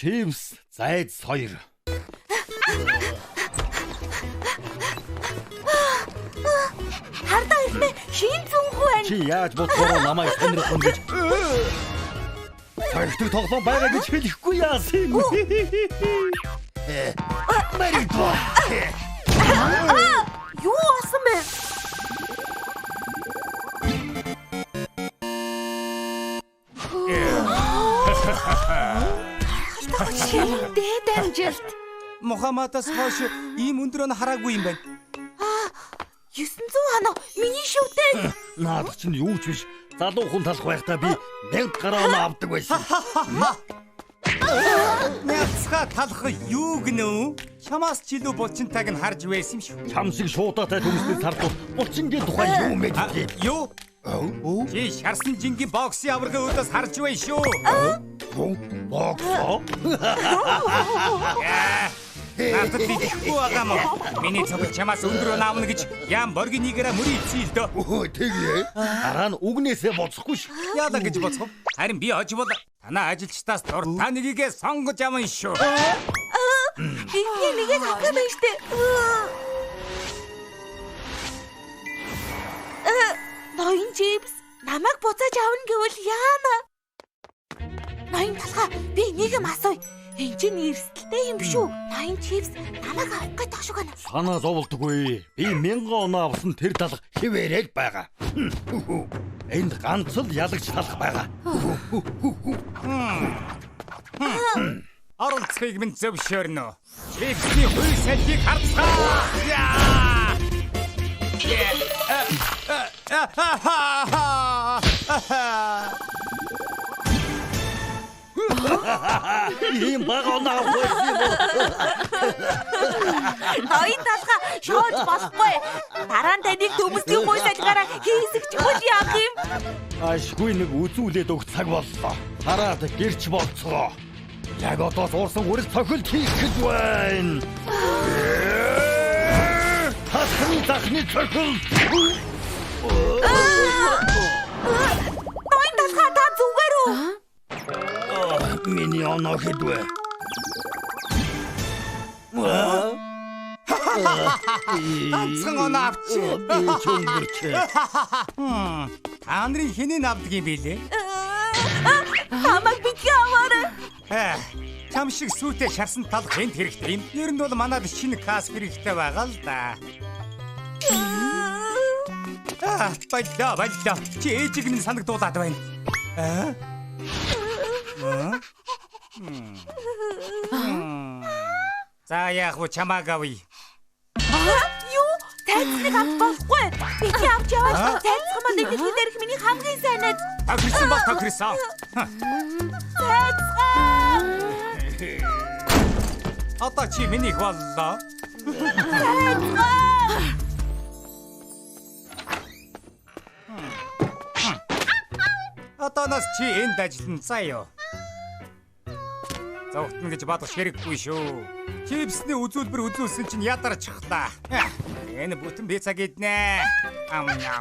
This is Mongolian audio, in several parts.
Чивс зайц 2. Хардаа ирмэ шин зүүнхүү байна. Чи яаж бодохороо намайг сонирх юм гэж. Соригтог тоглоом байгаа гэж хэлэхгүй яасан юм. Маридва. Юу болсон бэ? Дээд амжилт. Мухаммадаас хойш ийм өндөр он хараагүй юм байна. 900 ханаа миний шүвтэй. Наад чинь юу ч биш. Залуу хүн талах байхдаа би 1000 гаруй оноо авдаг байсан. Няцгаа талах юу гэнэ? Чамаас ч илүү булчинтайг нь харж байсан юм шүү. Чам шиг шуудаатай төмсний сардууд булчингийн тухай юу мэддэг? Юу? Чи шарсан жингийн боксын аваргын өөдөөс харж бай шүү. Боксо? Надад итгэхгүй байгаа мó. Миний цогц чамаас өндөр он авна гэж яам боргийн нэгээрээ мөрийцсэн л дөө. Өө тэгье. Дараа нь үгнээсээ бодсохгүй ш. Яалаа гэж бодсох. Харин би хоживол танаа ажилчдаас дуртай нэгийгээ сонгож авна шүү. Ингийн нэгийг авах юм байна штэ. Ноён Чивс намайг буцааж авна гэвэл яана? Ноён талхаа би нэг юм асууя. Энд чинь эрсдэлтэй юм шүү. Ноён Чивс намайг авах гэж тах шиг байна. Санаа зовлдоггүй. Би 1000 оноо авсан тэр талх хിവэрэл байгаа. Энд ганц л ялагч талх байгаа. Оролцохыг минь зөвшөөрнө. Чивсний хууль салхийг харцгаа. Ийм бага оноо авах байсан юм уу? Ноён талхаа шоож болохгүй. Дараа нь таныг төмөслийн хууль салхиараа хийсгчихвэл яах юм? Ашгүй нэг үзүүлээд өгч цаг боллоо. Хараад гэрч болцгоо. Яг одоо суурсан үрэл цохилт хийх гэж байна. Тасны захны цохилт. Ноён талхаа та зүгээр үү? Миний оноо хэд вэ? Ганцхан оноо авчих. Би чөмгөрч. Та нарын хэнийг авдаг юм бэ лээ? Намайг битгий аваарай. Чам шиг сүйтэй шарсан талх энд хэрэгтэй юм. Ер нь бол манад шинэ каск хэрэгтэй байгаа л да. Боллоо, боллоо. Чи ээжийг минь санагдуулаад байна. За яах вэ чамааг авъя. Юу? Тайцныг авч болохгүй. Битгий авч яваач. Тайцхан маань дэлхий дээрх миний хамгийн сайн найз. Тохирсон бол тохирсон. Тайцхан! Одоо чи минийх боллоо. Тайцхан! Одооноос чи энд ажиллана заяа. Зовтно гэж бодох хэрэггүй шүү. Чипсний үзүүлбэр үзүүлсэн чинь ядарчихлаа. Энэ бүтэн пицца гиднэ. Ам ям.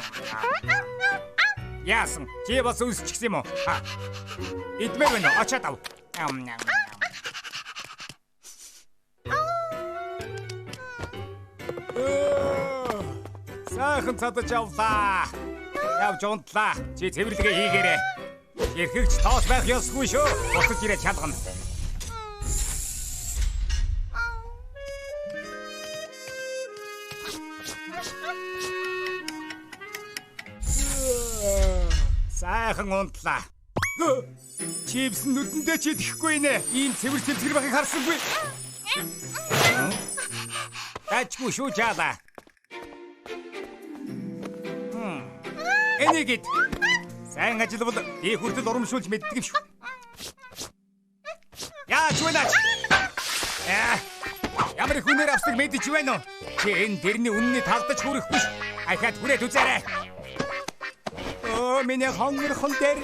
Яасан? Чи бас үсчихсэн юм уу? Идмээр байна уу? Очоод ав. Ам ям. Сайхан цадаж авлаа. Явж унтлаа. Чи цэвэрлэгээ хийгээрэй. Эрхэгч тоос байх ёсгүй шүү. Буцаж ирээд чалгана. Сайхан унтлаа. Чипс нүдэндээ ч идэхгүй нэ. Ийм цэвэр цэвэр байхыг харсангүй. Гачгүй шүү жаалаа. Энийг ид. Сайн ажиллавал би хүртэл урамшуулж мэддэг юм шүү. Яаж вэ наач? Ямар их үнээр авсныг мэдэж байна уу? Чи энэ тэрний үнэний талдаж хүрэхгүй ш. Ахаад хүрээд үзээрэй. Оо, миний хонгорхон дээр.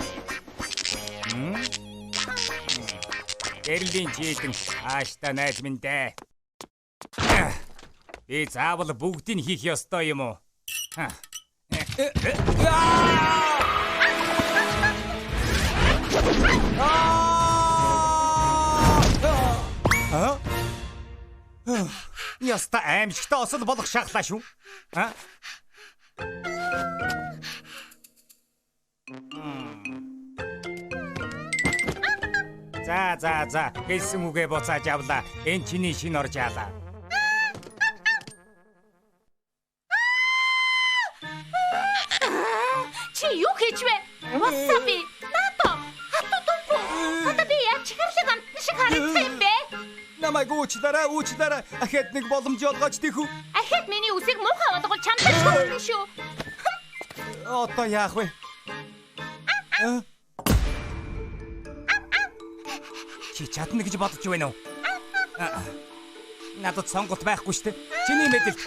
Гэрлийн чийдэн ааштай найз минь дээ. Би заавал бүгдийг хийх ёстой юм уу? Яста аимшигтай осол болох шахлаа шүү. А? За за за, хэлсэн үгээ буцааж авлаа. Энэ чиний шинэ оржаалаа. Чи юу хийж вэ? Васаби, нато, хатуу дүмпүү. Одоо би яаж чихэрлэг амтан шиг харагдсан юм бэ? Намайг уучлаарай, уучлаарай. Ахад нэг боломж олгооч тэхүү. Ахад миний үсийг муухай болгол чамтай шүүхнэ шүү. Одоо яах вэ? Чи чадна гэж бодож байна уу? Надад сонголт байхгүй шүү дээ. Чиний мэдэл.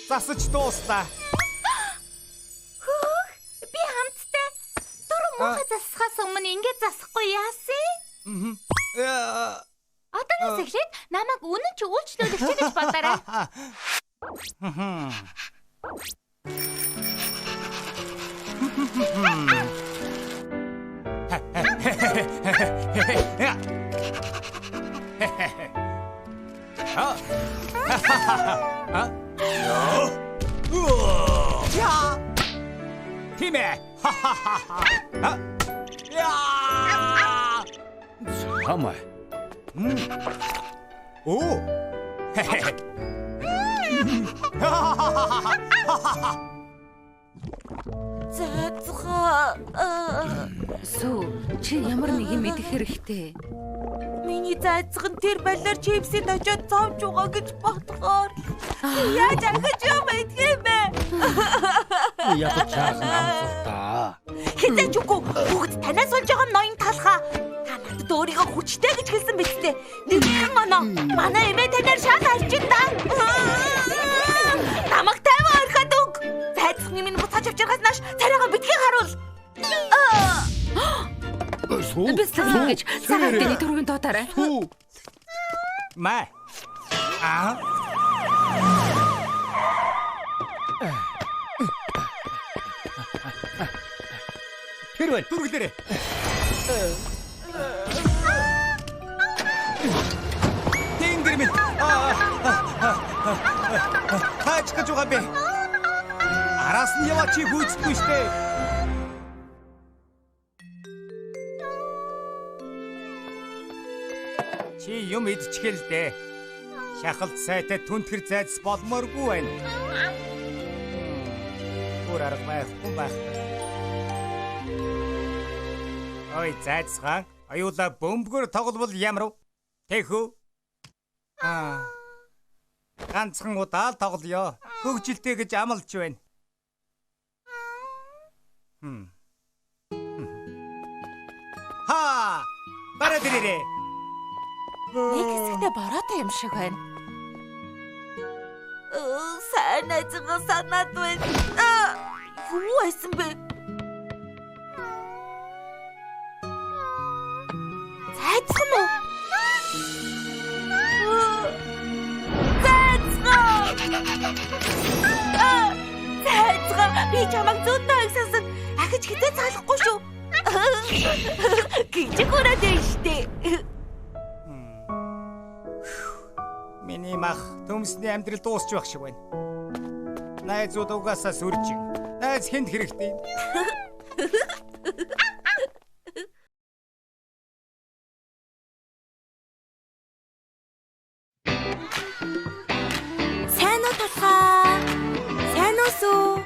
Засаж дууслаа. Хөөх, би хамттай. Дөрөв муухай засахаас өмнө ингэж засахгүй яасан? Одооноос эхлээд намайг үнэн ч үйлчлүүлэгч гэж бодоорой. Я. Тийм ээ. Я. Хамаа. Оо. Зайцгаа. Сүү, чи ямар нэг юм идэх хэрэгтэй. Миний зайцхан тэр балиар чипсийг очиод зовж байгаа гэж бодохоор яаж ахиж юм идэх юм бэ? Ядаж чаахан амсалтаа. Хизээч үгүй. Бүгд танаас болж байгаа ноён талхаа. Та надад өөрийгөө хүчтэй гэж хэлсэн биз дээ. Нэгэн оноо. Манай эмээ танаар шал арчин да. Намайг тайван орхиод өг. Зайцхны минь буцааж авчирхаас нааш царайгаа битгий харуул. Бислэг гэж цагаан дэний төргийн тоотаарай. Маа. Аа. Тэр байна. Дүрглээрэй. Тэнгэр минь. Хаач гэж байгаа бэ? Араас нь яваа чи гүйцэхгүй штэ. Чи юм идчихэл дээ. Шахалт сайтай түнтгэр зайдас болмооргүй байна. Өөр арга байхгүй байх. Ой, зайдсгаа. Аюулаа бөмбөгөөр тогловол ямар вэ? Тэхүү. Аа. Ганцхан удаа л тоглоё. Хөгжилтэй гэж амлаж байна. Ха! Бараад ирээрэй. Нэг хэсэгтээ бороотой юм шиг байна. Сайн найзгаа санаад байна. Юу байсан бэ? Зайцхан уу? Зайцхан! Зайцхан! Би чамайг зөндөө их сансан. Ахиж хизээ залахгүй шүү. Гэж хүрээд байна штэ. Миний мах төмсний амьдрал дуусч байх шиг байна. Найзууд угаасаа сүржин. Найз хүнд хэрэгтэй. Сайн уу талхаа? Сайн уу сүү?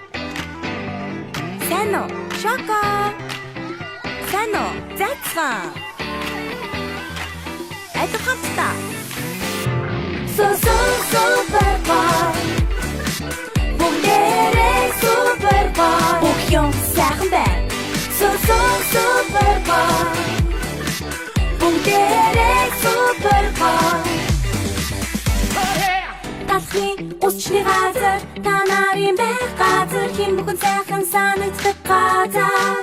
Сайн уу Шоко? Сайн уу Зайцхан? Аль хамтдаа. Супер гой. Бүгдээрээ супер гой. Бүх юм сайхан байна. Супер гой. Бүгдээрээ супер гой. Талхын усчны газар, та нарын байх газар, хэн бүхэн сайхан санагддаг газар.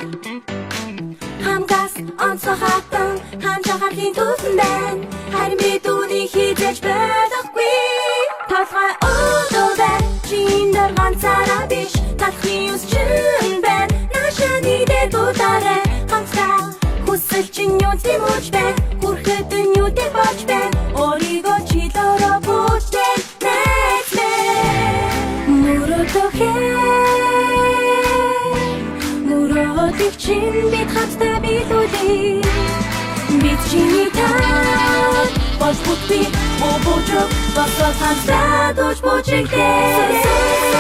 Хамгас онцгой хатан, хам чахарлын түүхэн байна. Харин бид үүнийг хизээж ойлгохгүй. Толгой өөдөө бай, чи энэ ганцаараа биш. Талхын ус чинь чимээ дуулаарай хамтдаа. Хүсэл чинь юу тэмүүлж бай, хүрэхэд нь юу дэг болж бай. Өөрийгөө чилөөрөө бүтээн найз мэн. Мөрөөдөхөө мөрөөдийг чинь бид хамтдаа биелүүлье. Бид чиний тал болж бүтбий. Божог босоод хамтдаа дууж божигдээ.